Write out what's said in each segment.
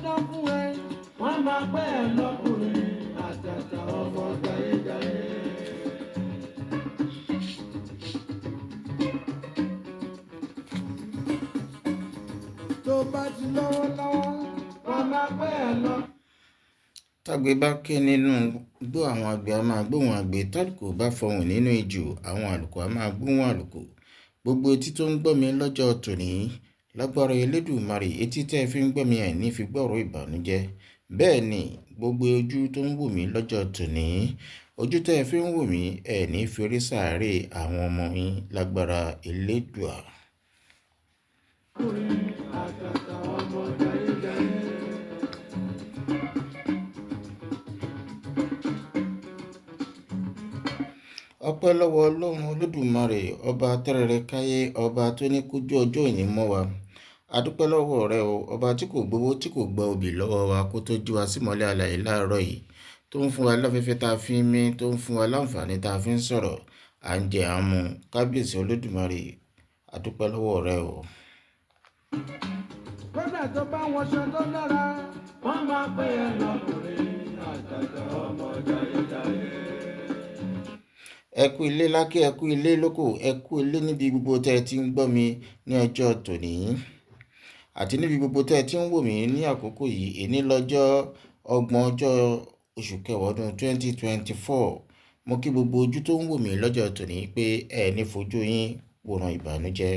dán fún ẹ, wọ́n máa pẹ́ ẹ lọ́kùnrin àtàtà ọmọ jayéjayé. Tó bá ti lọ́wọ́ lọ́wọ́, wọ́n máa pẹ́ ẹ lọ. Tágbe bá ké nínú igbó, àwọn àgbẹ̀ á máa gbóhùn àgbẹ̀. Tálùkò bá fọhùn nínú ijù, àwọn àlùkò á máa gbóhùn àlùkò. Gbogbo etí tó ń gbọ́ mi lọ́jọ́ tòní, lágbára Elédùmarè, etí tẹ́ ẹ fi ń gbọ́ mi ẹ̀ ní fi gbọ́rọ̀ ìbànújẹ́. Bẹ́ẹ̀ ni gbogbo ojú tó ń wò mí lọ́jọ́ tòní, ojú tẹ́ ẹ fi ń wò mí ẹ̀ ní fi rí sàárè àwọn ọmọ yín lágbára Elédùà. Àtàtà ọmọ jayéjayé. Ọpẹ́ lọ́wọ́ Ọlọ́run Olódùmarè, ọba tẹ́rẹrẹ káyé, ọba tó ní kójú ọjọ́ òní mọ́ wa. A dúpẹ́ lọ́wọ́ rẹ o, ọba tí kò gbowó tí kò gba obì lọ́wọ́ wa kó tó jí wa símọ́lẹ̀ alààyè láàárọ̀ yìí, tó ń fún wa láfẹ́fẹ́ tá a fi ń mí, tó ń fún wa láǹfààní tá a fi ń sọ̀rọ̀, à ń jẹ à ń mu. Kábíyèsí Olódùmarè, a dúpẹ́ lọ́wọ́ rẹ o. Kódà tó bá wọṣọ tó dára, wọ́n máa pè é lọ́kùnrin àtàtà ọmọ jayéjayé. Ẹ kú ilé lákè, ẹ kú ilé lóko, ẹ kú ilé níbi gbogbo tẹ́ ẹ ti ń gbọ́ mi ní ọjọ́ tòní àti níbi gbogbo tẹ́ ẹ ti ń wò mí ní àkókò yìí. Èní lọ́jọ́ ọgbọ̀n ọjọ́ oṣù kẹwàá ọdún 2024. Mo kí gbogbo ojú tó ń wò mí lọ́jọ́ tòní pé ẹ ní fojú yín wòran ìbànújẹ́.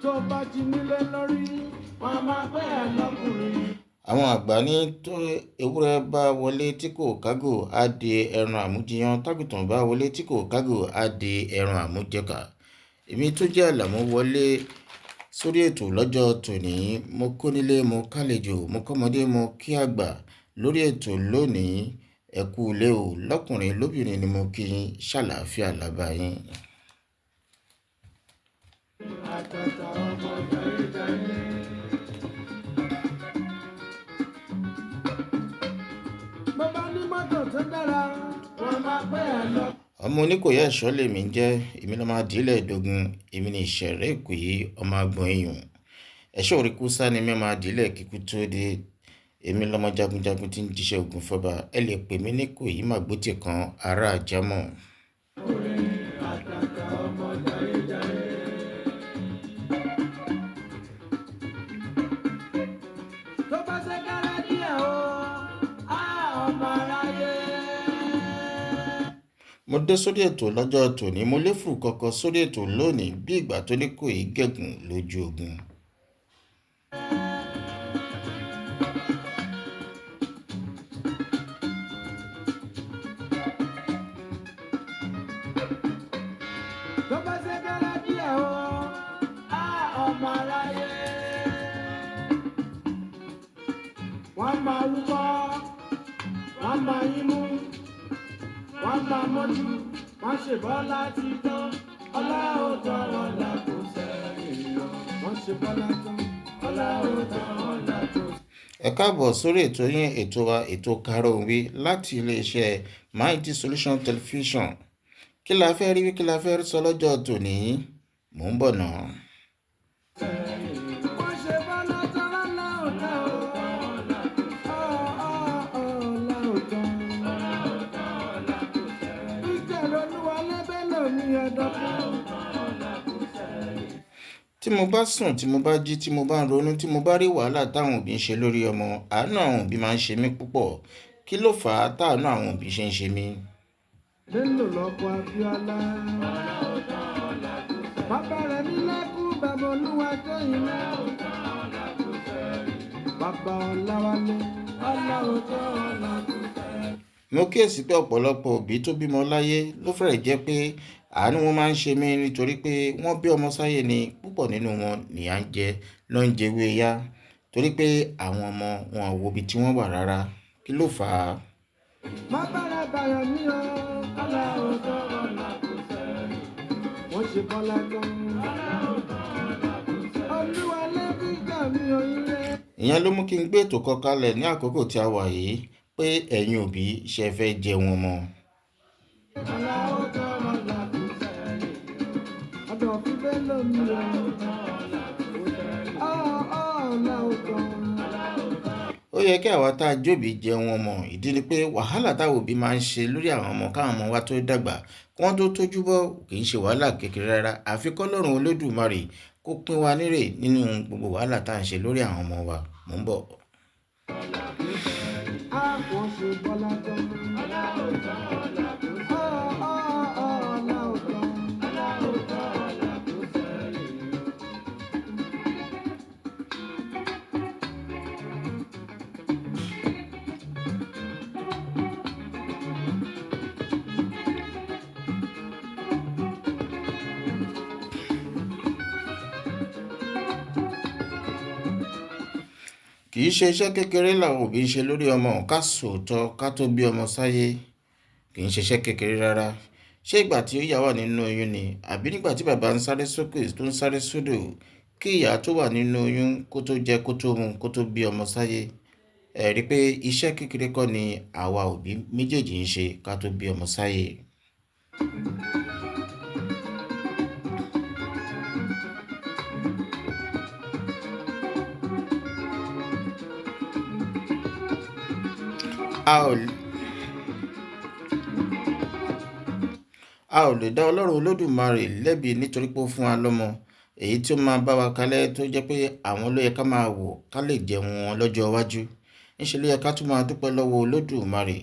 Tó bá ti nílé lórí, wọ́n máa pè é lọ́kùnrin. Àwọn àgbà ní tó ewúrẹ́ bá wọlé tí kò kágò á di ẹran àmújiyán, tágùtàn bá wọlé tí kò kágò á di ẹran àmújẹkà. Èmi tó jẹ́ Àlàmú wọlé sórí ètò lọ́jọ́ tòní. Mo kó nílé, mo kálejò, mo kọ́mọdé, mo kí àgbà lórí ètò lónìí. Ẹ kú ilé o, lọ́kùnrin lóbìnrin ni mo kí yín, ṣàlàáfíà làbá yín. Àtàtà ọmọ jayéjayé. Bó bá ní mọ́tò tó dára, wọ́n máa pè é lọ. Ọmọ Oníkòyí ẹ̀ṣọ́ lèmi ń jẹ́, èmi lọ́mọ adìílẹ̀ ìdógún, èmi ní ìṣẹ̀rẹ́ Ìkòyí, ọmọ agbọ̀n iyùn. Ẹ̀ṣọ́ òrìkú sá ni mí, ọmọ adìílẹ̀ kíkú tó dé. Èmi lọ́mọ jagunjagun tí ń jíṣẹ́ ogun fọ́ba. Ẹ lè pè mí ní Ìkòyí Màgbótì kan, ará àjámọ̀. Àtàtà ọmọ jayéjayé. Tó bá ṣe kárẹ́ díẹ̀ o, á ọmọ aráyé. Mo dé sórí ètò lọ́jọ́ tòní, mo léfùrù kọ̀ọ̀kan sórí ètò lónìí bí ìgbà tó ní Ìkòyí gẹ̀gùn lójú ogun. Tó bá ṣe kárẹ́ díẹ̀ o, á ọmọ aráyé. Wọ́n máa wúkọ́, wọ́n máa yínmú, wọ́n máa mọ́jú, wọ́n ṣe bọ́lá ti tán, ọlá ò tán, ọlá kò sẹ́yìn lọ. Wọ́n ṣe bọ́lá tán, ọlá ò tán, ọlá kò sẹ́yìn. Ẹ káàbọ̀ sórí ètò yín, ètò wa, ètò Karòhìnwí láti iléeṣẹ́ Mighty Solution Television. Kí la fẹ́ rí wí, kí la fẹ́ sọ lọ́jọ́ tòní? Mò ń bọ̀ náà. Wọ́n ṣe bọ́lá tán, ọlá ò tán, ọlá ò tán. Ìjẹ̀rọ olúwa lẹ́bẹ̀ lómi ẹ̀dọ̀ fún. Tí mo bá sùn, tí mo bá jí, tí mo bá ń ronú, tí mo bá rí wàhálà táwọn òbí ń ṣe lórí ọmọ, àánú àwọn òbí máa ń ṣe mí púpọ̀. Kí ló fà á táànú àwọn òbí ṣe ń ṣe mí? Bello lọ́kọ Abíọ́lá. Bàbá rẹ̀ ní lẹ́kún, bàbá olúwa tó iná. Bàbá Ọláwálé, ọlá òótọ́ ọlá kò sẹ́yìn. Mo kíyèsí pé ọ̀pọ̀lọpọ̀ òbí tó bímọ láyé ló fẹ́rẹ̀ jẹ́ pé àánú wọn máa ń ṣe mí nítorí pé wọ́n bí ọmọ sáyé ni púpọ̀ nínú wọn nìyà ń jẹ ló ń jẹwé yá torí pé àwọn ọmọ wọn ò wo ibi tí wọ́n wà rárá. Kí ló fà á? Má bára bàyàn mí o, ọlá òótọ́ ọlá kò sẹ́yìn. Wọ́n ṣe bọ́lá tán. Ọlá òótọ́ ọlá kò sẹ́yìn. Olúwa lẹ́bí gbà mí oyin rẹ̀. Ìyẹn ló mú kí n gbé ètò kan kalẹ̀ ní àkókò tí a wà yìí pé ẹ̀yin òbí ṣe fẹ́ jẹun ọmọ. Ọlá òótọ́ ọlá kò sẹ́yìn. Ọ̀dọ̀ fífẹ́ lómi o. Ó yẹ kí àwa tá a jóbi jẹun ọmọ. Ìdí ni pé wàhálà táwọn òbí máa ń ṣe lórí àwọn ọmọ káwọn ọmọ wa tó dàgbà kí wọ́n tó tójú bọ́ kì í ṣe wàhálà kékeré rárá. Àfi k'Ọlọ́run Olódùmarè kó pín wa nírè nínú gbogbo wàhálà tá à ń ṣe lórí àwọn ọmọ wa. Mò ń bọ̀. Àwọn ṣe bọ́lá tán. Ọlá ò tán, ọlá kò sẹ́yìn. Ọlá ò tán. Ọlá ò tán, ọlá kò sẹ́yìn. Kì í ṣe iṣẹ́ kékeré làwọn òbí ń ṣe lórí ọmọ. Ká sòótọ́ ká tó bí ọmọ sáyé, kì í ṣe iṣẹ́ kékeré rárá. Ṣé ìgbà tí ìyá wà nínú oyún ni àbí nígbà tí bàbá ń sáré sókè tó ń sáré sódò kí ìyá tó wà nínú oyún kó tó jẹ kó tó mu kó tó bí ọmọ sáyé? Ẹ rí i pé iṣẹ́ kékeré kọ́ ni àwa òbí méjèèjì ń ṣe ká tó bí ọmọ sáyé. A ò A ò lè dá Ọlọ́run Olódùmarè lẹ́bi nítorí pé ó fún wa lọ́mọ èyí tí ó máa bá wa kalẹ̀ tó jẹ́ pé àwọn ló yẹ ká máa wò ká lè jẹun wọn lọ́jọ́ iwájú. Ńṣe ló yẹ ká tún máa dúpẹ́ lọ́wọ́ Olódùmarè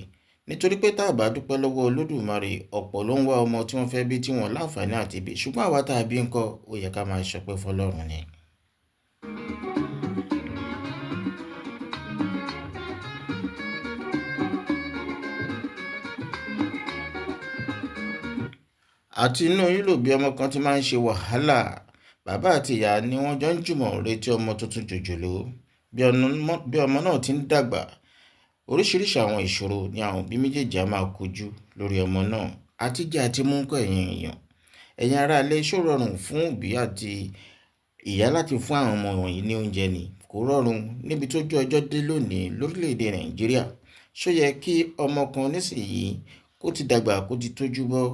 nítorí pé tá a bá dúpẹ́ lọ́wọ́ Olódùmarè, ọ̀pọ̀ ló ń wá ọmọ tí wọ́n fẹ́ bí tí wọ́n láǹfààní àti bí, ṣùgbọ́n àwa tá a bí ńkọ́, ó yẹ ká máa ṣọpẹ́ fọlọ́run ni. Àti inú oyún lòbí ọmọ kan ti máa ń ṣe wàhálà. Bàbá àti ìyá ni wọ́n jọ ń jùmọ̀ retí ọmọ tuntun jòjòló. Bí ọmọ náà ti ń dàgbà, oríṣiríṣi àwọn ìṣòro ni àwọn òbí méjèèjì á máa kojú lórí ọmọ náà. Àtijẹ àti mú ńkọ́ ẹ̀yin èèyàn. Ẹ̀yin ará ilé, ṣó rọrùn fún òbí àti ìyá láti fún àwọn ọmọ wọ̀nyí ní oúnjẹ ni? Kò rọrùn níbi tójú ọjọ́ dé lónìí lórílẹ̀-èdè Nàìjíríà. Ṣó yẹ kí ọmọ kan nísìnyí kó ti dàgbà kó ti tójú bọ́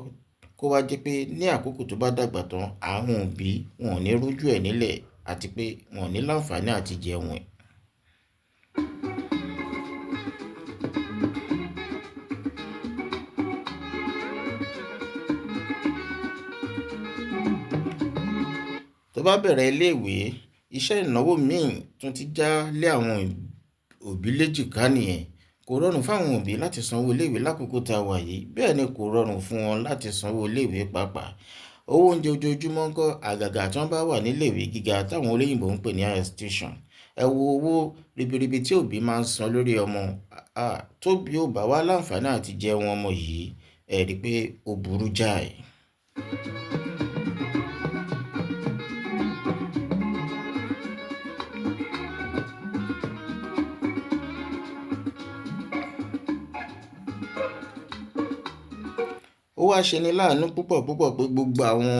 kó wá jẹ́ pé ní àkókò tó bá dàgbà tán àwọn òbí wọn ò ní rójú ẹ̀ nílẹ̀ àti pé wọn ò ní láǹfààní àti jẹun ẹ̀? Tó bá bẹ̀rẹ̀ iléèwé, iṣẹ́ ìnáwó míì tún ti já lé àwọn òbí léjìká nìyẹn. Kò rọrùn fáwọn òbí láti sanwó iléèwé lákòókò tá a wà yìí, bẹ́ẹ̀ ni kò rọrùn fún wọn láti sanwó iléèwé pàápàá. Owó oúnjẹ ojoojúmọ́ ńkọ́, àgàgà tí wọ́n bá wà níléèwé gíga táwọn olóyìnbo ń pè ní higher institution. Ẹ wo owó ribiribi tí òbí máa ń san lórí ọmọ, tóbi ò bá wá láǹfààní àti jẹun ọmọ yìí, ẹ rí i pé ó burú jáì. Ó wá ṣe ni láàánú púpọ̀ púpọ̀ pé gbogbo àwọn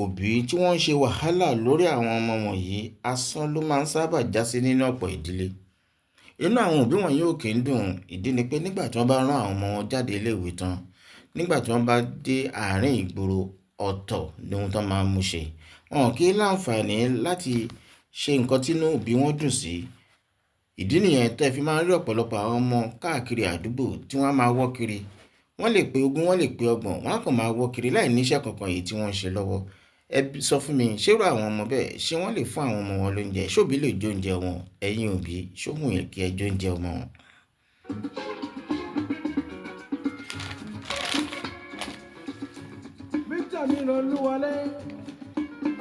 òbí tí wọ́n ń ṣe wàhálà lórí àwọn ọmọ wọ̀nyí, asán ló máa ń sábà jásí nínú ọ̀pọ̀ ìdílé. Inú àwọn òbí wọ̀nyí ò kí ń dùn. Ìdí ni pé nígbà tí wọ́n bá rán àwọn ọmọ wọn jáde iléèwé tán, nígbà tí wọ́n bá dé àárín ìgboro, ọ̀tọ̀ ni ohun tó máa ń mú ṣe. Wọn kì í láǹfààní láti ṣe nǹkan tí inú òbí wọn dùn sí. Ìdí nìyẹn tẹ́ fi máa ń rí ọ̀pọ̀lọpọ̀ àwọn ọmọ káàkiri àdúgbò tí wọ́n á máa wọ́ kiri. Wọ́n lè pé ogún, wọ́n lè pé ọgbọ̀n, wọ́n á kàn máa wọ́ kiri láì ní iṣẹ́ kankan èyí tí wọ́n ń ṣe lọ́wọ́. Ẹ sọ fún mi, ṣé irú àwọn ọmọ bẹ́ẹ̀, ṣé wọ́n lè fún àwọn ọmọ wọn lóúnjẹ? Ṣé òbí lè jẹ oúnjẹ wọn? Ẹ̀yin òbí, ṣó wù yín kí ẹ jẹ oúnjẹ ọmọ wọn? Victor mi lọ Olúwọlé,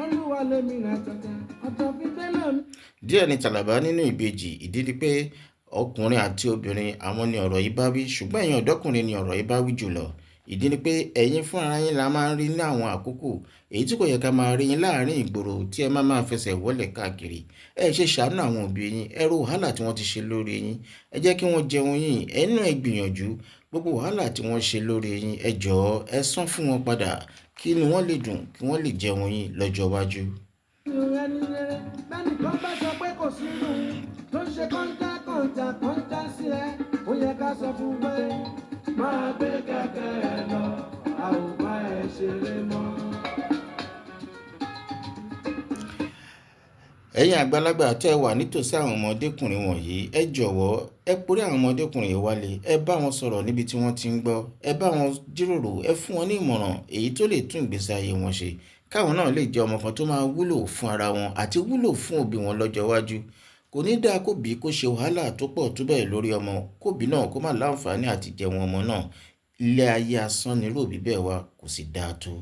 Olúwọlé mi rà tàtà, ọ̀tọ̀ fi délé mi. Díẹ̀ ni Tàlàbá nínú ìbejì. Ìdí ni pé ọkùnrin àti obìnrin àwọn ni ọ̀rọ̀ yìí bá wí, ṣùgbọ́n ẹ̀yin ọ̀dọ́kùnrin ni ọ̀rọ̀ yìí bá wí jùlọ. Ìdí ni pé ẹ̀yin fúnra yín la máa ń rí ní àwọn àkókò èyí tí kò yẹ ká máa rí yín láàárín ìgboro tí ẹ máa máa fẹsẹ̀ wọlé káàkiri. Ẹ ṣe ṣàánú àwọn òbí yín, ẹ ro wàhálà tí wọ́n ti ṣe lórí yín, ẹ jẹ́ kí wọ́n jẹun yín, ẹ̀yin náà ẹ gbìyànjú gbogbo wàhálà tí wọ́n ṣe lórí yín, ẹ jọ̀ọ́ ẹ san fún wọn padà kí inú wọn lè dùn, kí wọ́n lè jẹun yín lọ́jọ́ iwájú. Ẹni rere, bẹ́ẹ̀ni kan bá sọ pé kò sí inú tó ń ṣe kọ́ńtà kọ́ńtà kọ́ńtà sí ẹ, ó yẹ ká sọ fún pé máa gbé kẹ̀kẹ́ ẹ lọ, a ò bá ẹ ṣeré mọ́. Ẹ Ẹ̀yin àgbàlagbà tẹ́ ẹ wà nítòsí àwọn ọmọdékùnrin wọ̀nyí, ẹ jọ̀wọ́ ẹ porí àwọn ọmọdékùnrin yìí wálé, ẹ bá wọn sọ̀rọ̀ níbi tí wọ́n ti ń gbọ́, ẹ bá wọn jíròrò, ẹ fún wọn ní ìmọ̀ràn èyí tó lè tún ìgbésí ayé wọn ṣe, káwọn náà lè jẹ́ ọmọ kan tó máa wúlò fún ara wọn àti wúlò fún òbí wọn lọ́jọ́ iwájú. Kò ní dáa kóbi kó ṣe wàhálà tó pọ̀ tó bẹ́ẹ̀ lórí ọmọ, kóbi náà kó má láǹfààní àti jẹun ọmọ náà. Ilé ayé asán nírú òbí bẹ́ẹ̀ wá, kò sì dáa tó.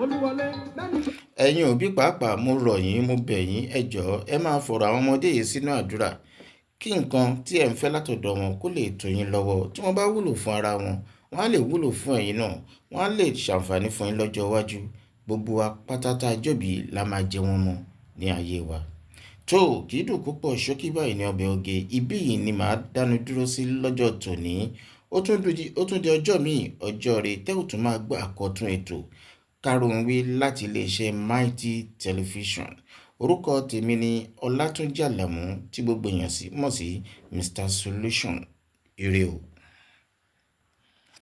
Olúwọlé lẹ́nu. Ẹ̀yin òbí pàápàá, mo rọ̀ yín, mo bẹ̀ yín, ẹ jọ̀ọ́ ẹ máa fọ̀rọ̀ àwọn ọmọdé yìí sínú àdúrà kí nǹkan tí ẹ̀ ń fẹ́ látọ̀dọ̀ wọn kó lè tó yín lọ́wọ́. Tí wọ́n bá wúlò fún ara wọn, wọ́n á lè wúlò fún ẹ̀yin náà, wọ́n á lè ṣàǹfààní fún yín lọ́jọ́ iwájú. Gbogbo wa pátá tá a jóbi la máa jẹ wọ́n mọ́ ní ayé wa. Tó kì í dùn púpọ̀, ṣókí báyìí ní ọbẹ̀ oge. Ibí yìí ni màá dánu dúró sí lọ́jọ́ tòní. Ó tún di ọjọ́ míì, ọjọ́ rẹ tẹ́ ò tún máa gbọ́ àkọ́tún ètò Karunwi láti iléeṣẹ́ Mighty Television. Orúkọ tèmi ni Ọlátúnjí Àlàmú tí gbogbo èèyàn sì mọ̀ sí Mr Solution. Ire o.